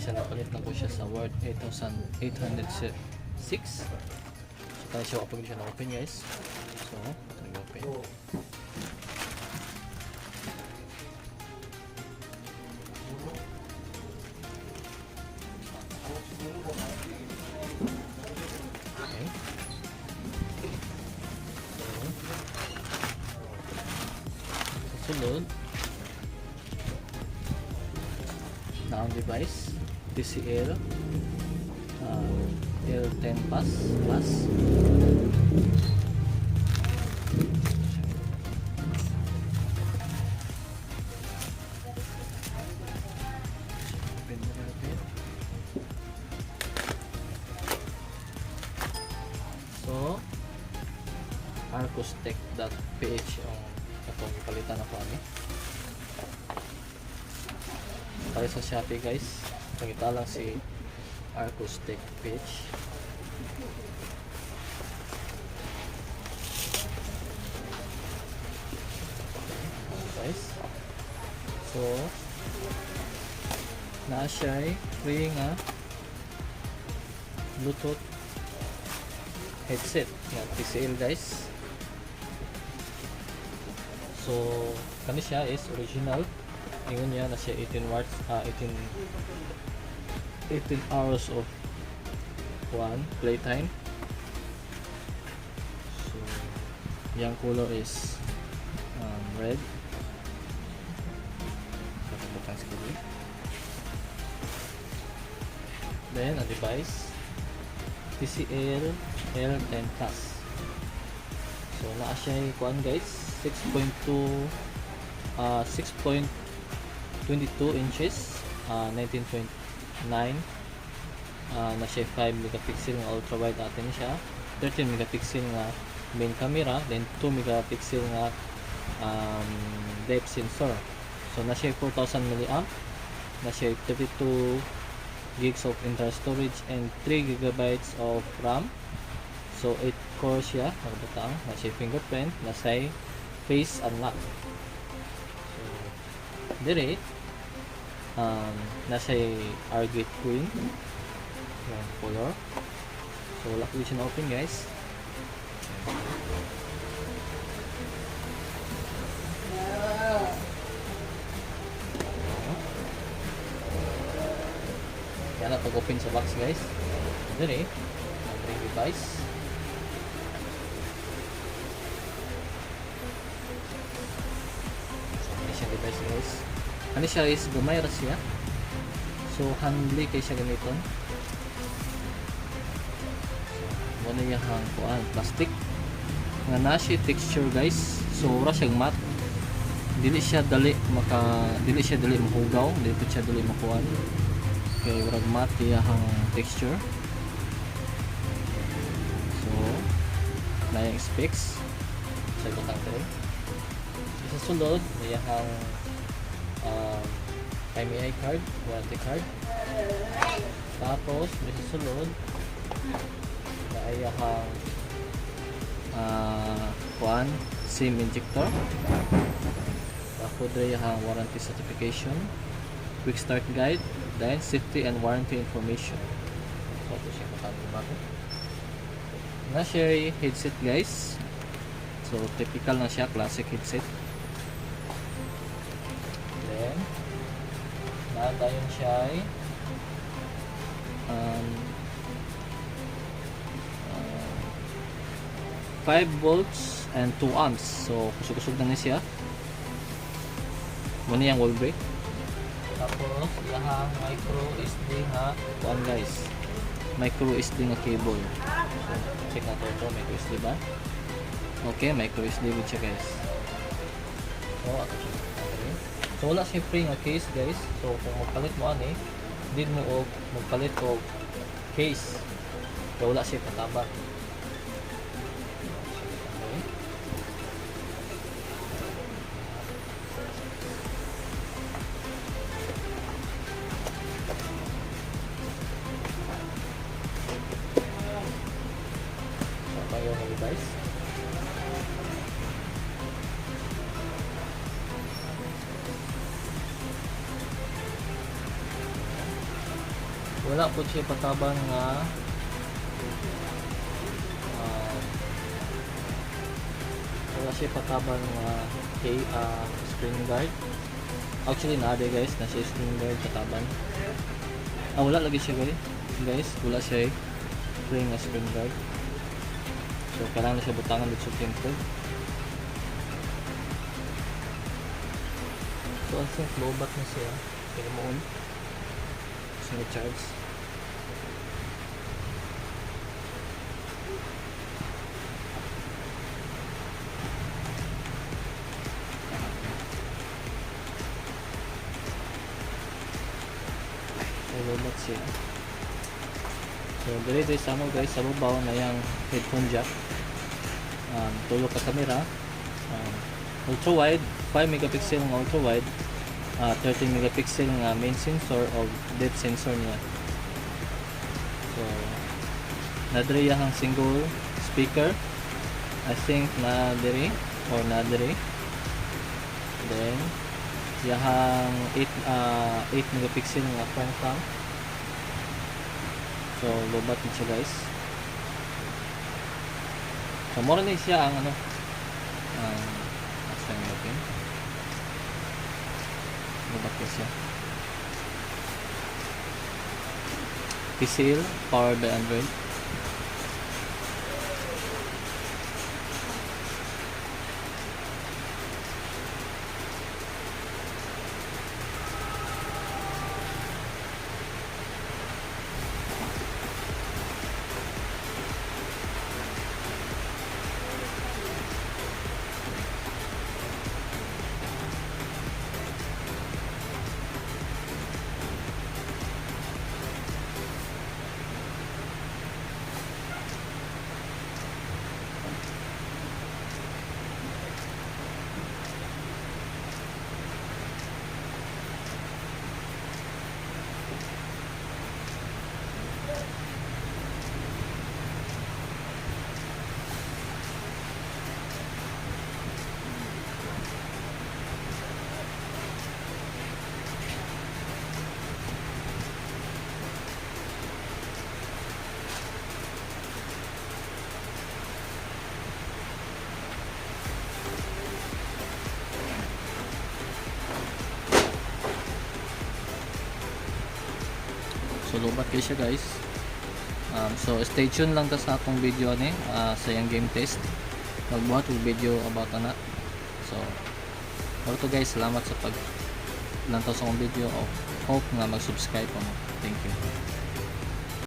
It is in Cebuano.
Kani siya, napalit na ko siya sa worth 8,806. So kani siya, kapag siya na-open, guys. So, nag-open. Okay. So, sa sulod, na ang device, TCL L10 Plus Plus. Open na natin. So, arcostech.ph ang atong ipalitan ako ani. Tayo sa Shopee, guys. Pangita lang si Arcostech PH. Guys. So, naa siya free nga Bluetooth headset nga TCL, guys. So, kani siya is original. Ingon niya na siya 18 watts, 18 18 hours of one playtime. So, yung color is red. So, butang screen. Then, ang device, TCL L10 Plus. So, naa siya kuan, guys, 6.2 6.22 inches, 19.9, na siya 5 megapixel nga ultra wide atin siya, 13 megapixel nga main camera, then 2 megapixel nga depth sensor. So na siya 4000 milliamp, na siya 32 gigs of internal storage and 3 gigabytes of RAM. So 8 core siya, nagbutang, na siya fingerprint, na siya face unlock. So dire nasa Argate green yung color. So wala ko siya na open, guys. Kaya na pag-open sa box, guys. Dire, ang ring device. So, ano siya device, guys. Ano siya is gamay ra siya. So handly kay siya gamiton. So, mo na iyang kuan, plastic. Nga na siya texture, guys. So ura siyang matte. Dili siya dali mahugaw, dili pud siya dali makuan. Kay murag matte iyang texture. So, na yung specs sa butang dire. Sa sulod, iyang IMEI card, warranty card. Tapos, may sa sulod na iyang kuan, SIM injector. Tapos, dire iyang warranty certification, quick start guide, then safety and warranty information. So, ito siya butang bago. Na siya headset, guys. So, typical na siya, classic headset. Then, nadayon siya ay 5 volts and 2 amps. So, kusog-kusog na ni siya. Muna yung wall break. Tapos, iyahang micro SD nga kuan, guys. Micro SD nga cable. So, check na to, micro SD ba? Okay, micro SD with siya, guys. So, ato siya. Okay. So, wala siya free nga case, guys. So, kung magpalit mo ani, need mo og magpalit og case. Kaya wala siya pataba. Okay. So, tayo ng device. Wala po siya patabang nga wala siya patabang nga kay screen guard. Actually, naa guys, na siya screen guard kataban. Ah, wala lagi siya, guys. Guys, wala siya free nga screen guard. So kailangan na siya butangan dito sa temple. So I think lowbat na siya. Kaya mo on. So charge. So lowbat siya. So diri diri sa mo, guys, sa babaw na yung headphone jack. Tulo ka camera. Ultra wide, 5 megapixel nga ultra wide, 13 megapixel nga main sensor o depth sensor niya. So naa diri ang single speaker. I think na diri or na diri. Then yahang 8 megapixel nga front cam. So lobat ni siya, guys. So mao ni siya ang ano, ang asa yung open. Lobat ko siya. TCL powered by Android. So lobat kay siya, guys. So stay tuned lang ta sa atong video ani sa iyang game test. Magbuhat og video about ana. So mao to, guys, salamat sa pag lantaw sa akong video. Hope nga mag-subscribe pa mo. Thank you.